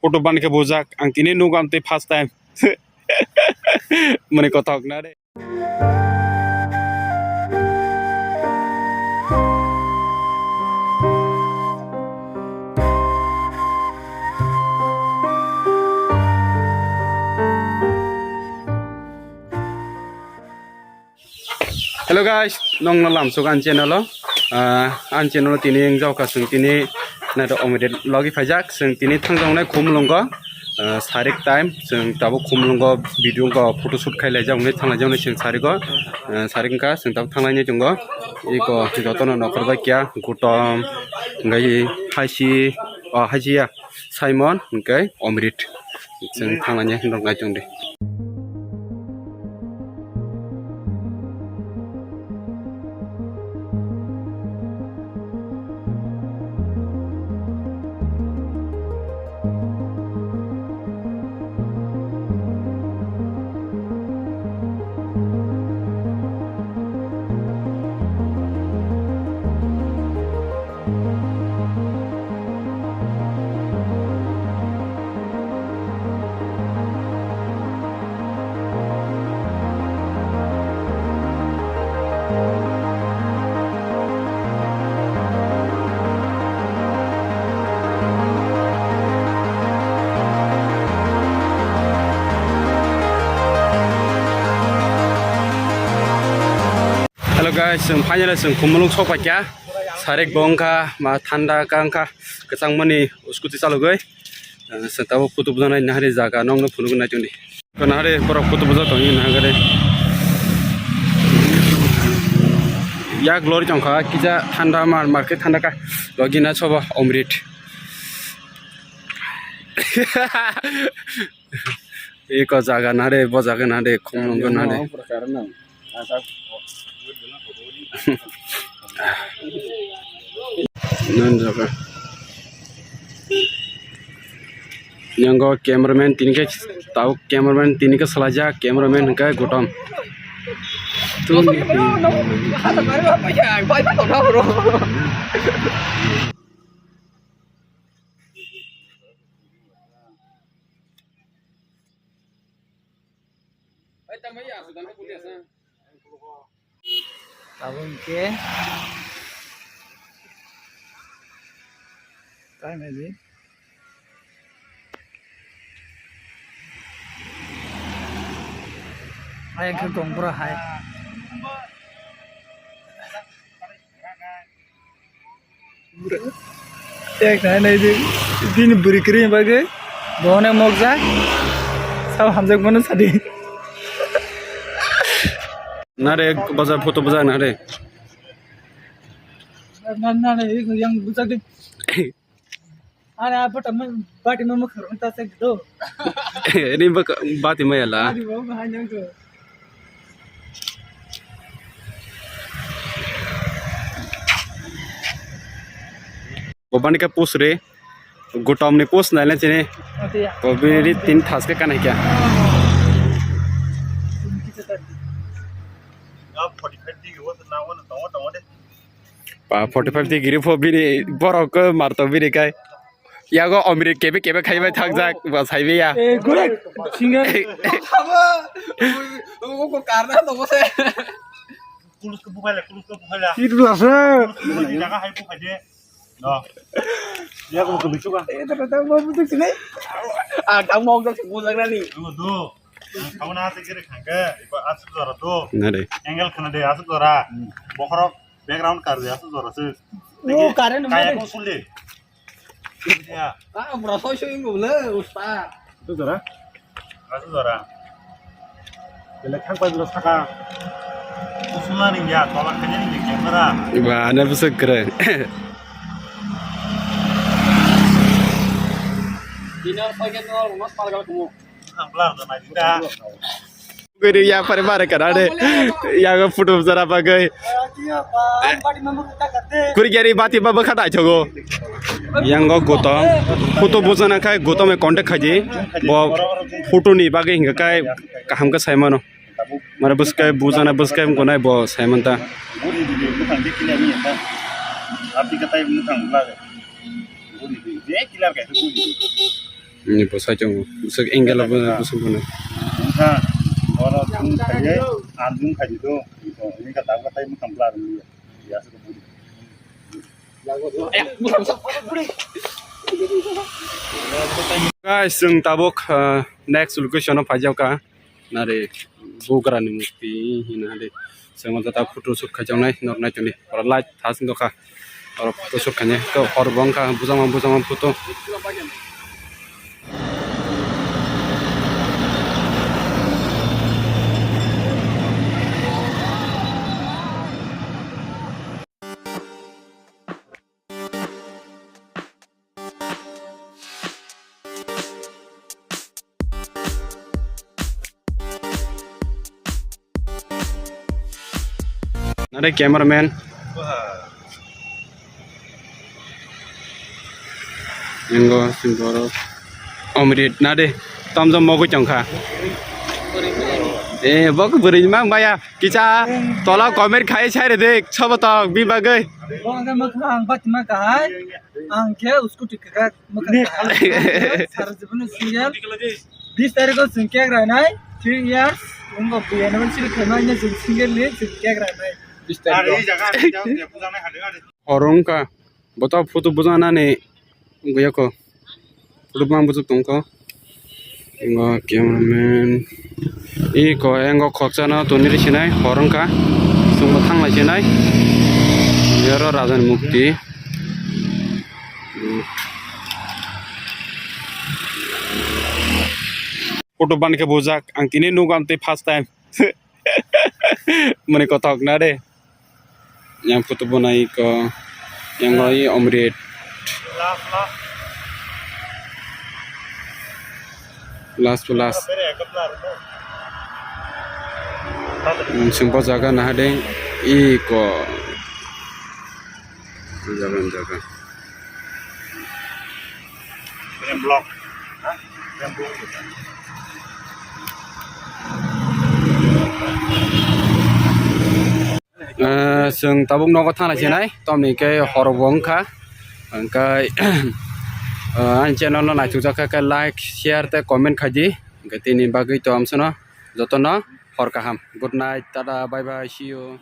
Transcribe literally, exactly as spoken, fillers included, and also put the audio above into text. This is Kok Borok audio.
photo ban khe bujak. Ang tini nugo amtwi first time. Mani kothok na re. Hello guys, nongno lamsok ani channel o. Ah, ani channel o tini wng jao kha chwng tini naito Omrit logi phaijak. Chwng tini thangjaknai Khumulwngo, ah, sarik time. Chwng tabuk Khumulwngo video wngkha, photo shoot khai laijak, wngwi thang laijak, chwng sarigo, ah, sarik wngkha, chwng tabuk thang lainai tongo. Iko jotono nokhor bai kya, Gutom, wngkha haisi, oh, haisi ya, Simon, hwnkhe Omrit. Chwng thang lainai hinrok nai tong di. Hello guys, chwng finally chwng Khumulwng sok paikha. Sarik bo wngkha, ma thanda ka wngkha, kwchangmani scooty chalogwi. Chwng tabuk photo bujanai nahari jaga nokno phunukgwi nai tongdi. Nahari borok photo bujak tongwi nahagari. Yak lori tongkha kisa thanda mar market thanda ka logina soba Omrit. Eko jaga nahari bo jaga nahari Khumulwngo nahari. Nang jaga. Yang go cameraman tini ke tau cameraman tini ke salaja cameraman hingke Gutom. Tabuk hingke tai nai di. Ayang khe gong bura hai. Ek nai nai di, bini bwrwi kwrwi bagwi bono mokjak, sabo hamjak bono sadi. Nare baja photo baja nare. Na, na, na, yang bujak di. Are apa teman bati mama kharung ta sek do. Ini bak-, bati maya la. Ari bo ma nang do. Bobani ka post re. Gutom ni post nai le chini. Ati ya. Bobini tin thas ke kanai kya. Pa forty five degree pho bini borok ko marto bini kai. Yago Omrit kebe kebe khaibai thakjak ba saibe ya. Eh, gurek, singer. Ko karna to ko se. Kulus ko bukaila, kulus ko bukaila. Itu lah se. Kulus ko bukaila, jaga hai bukai de. No. Ya ko ko bichuka. Eh, to to mo butuk sini. Ah, kamu mau ke budak nani. Do do. Kamu na ase kere khangke, iba asuk jora do. Nare. Angle khana de asuk jora. Bokhorok background kar de asuk jora se. Oh, current kaya mare. Ko sul de. Ya. Ah, bro, soi soi ngule, usta. Itu jora. Asuk jora. Bele khang pa jora saka. Usuna ning ya, tola khanya ning ya, camera. Iba ana bisa kere. Dina soi ke no, mas palgal kumu. Guri ya pare mare kana de. Ya go photo jara bagai. Kuri gari bati ba bwkha dai thogo. Yang go Gutom. Photo bujana khai Gutom e contact khaji. Bo photo ni bagai hinga kai kaham ka sai mano. Mara bwskai bujana bwskai gonai bo sai manta. Guri di, bwkhang de killer ni ta. Abdi ka tai bwkhang bla. Guri di, je killer ka guri di. Ni bwsai tongo. Bwswk angle o bwswk bono. Wngkha, oro thung khaye, anjung khai di do. Wngkha tabuk tai mwkhang blur wngya. Guys, chwng tabuk, uh, next location o phaijak kha. Nare bugrani mukti hina hade. Chwng o jata photo shoot khaijaknai nornai toni. Oro light thas wngkha. Oro photo shoot khainai. To hor bo wngkha bujama bujama photo. Nare cameraman. Ingo sing borok. Omrit nade. Tamjom mogwi tongkha. Eh, bok bwrwi mang baya. Kisa tola comment khai sai re de. Sobo tong bi bagwi. Bo ang khe mwkhang batima kahai. Ang khe scooty kwkak mwkhang kahai. Sara jibon single. Bis tarikh o chwng cake rainai. Three years. Wngkha bui anniversary khaima hwnwi chwng single ni chwng cake rainai. Bis tarikh o. Oro wngkha. Bo to photo bujana ni wngya ko. Photo bwswk tongkho. Ingo cameraman. Iko engo khoksa no toni ri sinai hor wngkha. Chwngbo thanglai sinai. Yoro raja ni mukti. Photo ban khe bujak ang tini nukgo am tei first time. Mani kothok na de. Yang photo bo nai ko. Yang roi omrit. Last to last. Sing bo jaga na hade. Iko. Jaga jaga. Block. Ah, chwng tabuk nogo thanglai sinai, tomni khe hor bo wngkha. Hwnkhe, ah, ani channel no naithokjak kha khe like, share tei comment khaidi. Hwnkhe tini bagwi to amsono jotono hor kaham. Good night, tata, bye bye, see you.